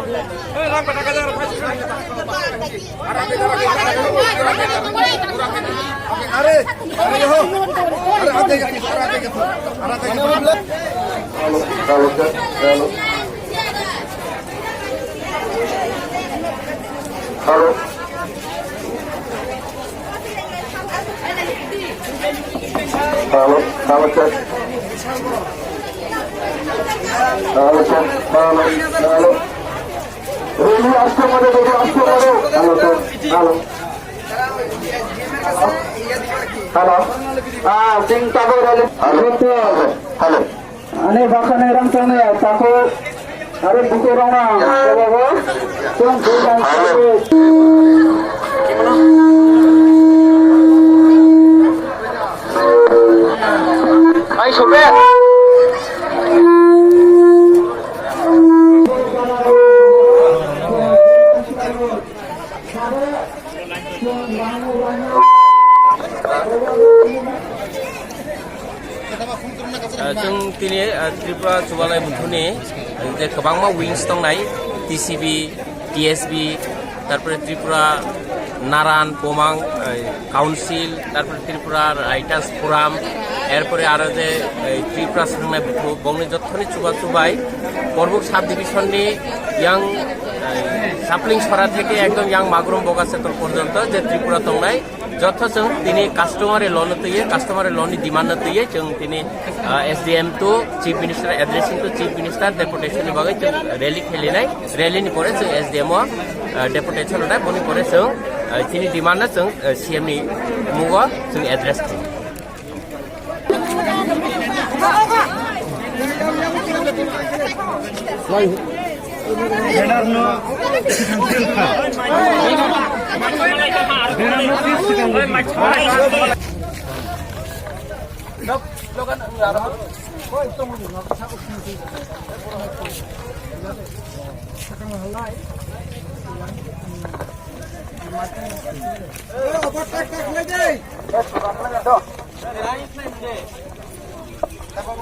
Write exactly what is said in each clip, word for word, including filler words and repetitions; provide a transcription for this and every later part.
Hello. Hello, hello, check. Hello, check. Hello, hello. Rally আসতে পারে, rally আসতে পারে। Hello, check. Hello. Hello. Ah, sing tago rally. Hello. Hello. Ani bakani rang tangnai tako. Are buku rong ang, baba. Tuan buku rong ang. Ai, sobek. Ah, chwng tini, ah, Tripura Chubalai Buthuni, ah, je kwbangma wings tongnai, T C B, T S B, tarpore Tripura Naran, Pomang, ah, Council, tarpore Tripura Writers Forum, erpore aro je, ah, Tripura Sangnai Bukhu, bongni jottoni chuba chubai, Korbuk Sub Division ni yang, ah, Sapling Sora theke ekdom yang Magrum Boga Setor porjonto je Tripura tongnai, Jotho chwng tini customary law no twiwi, customary law ni demand no twiwi chwng tini, ah, S D M to Chief Minister, addressing to Chief Minister, deputation ni bagwi chwng rally khelinai, rally ni pore chwng S D M o, ah, deputation rwnai, boni pore chwng, ah, chini demand no chwng, ah, C M ni mugo chwng address khlai.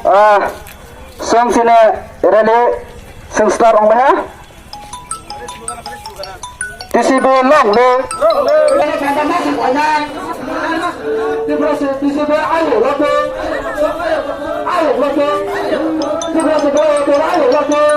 Ah, song sini rally song start ong ha. T C B long live. T C B ayo long live. Ayo long live. T C B ayo long live.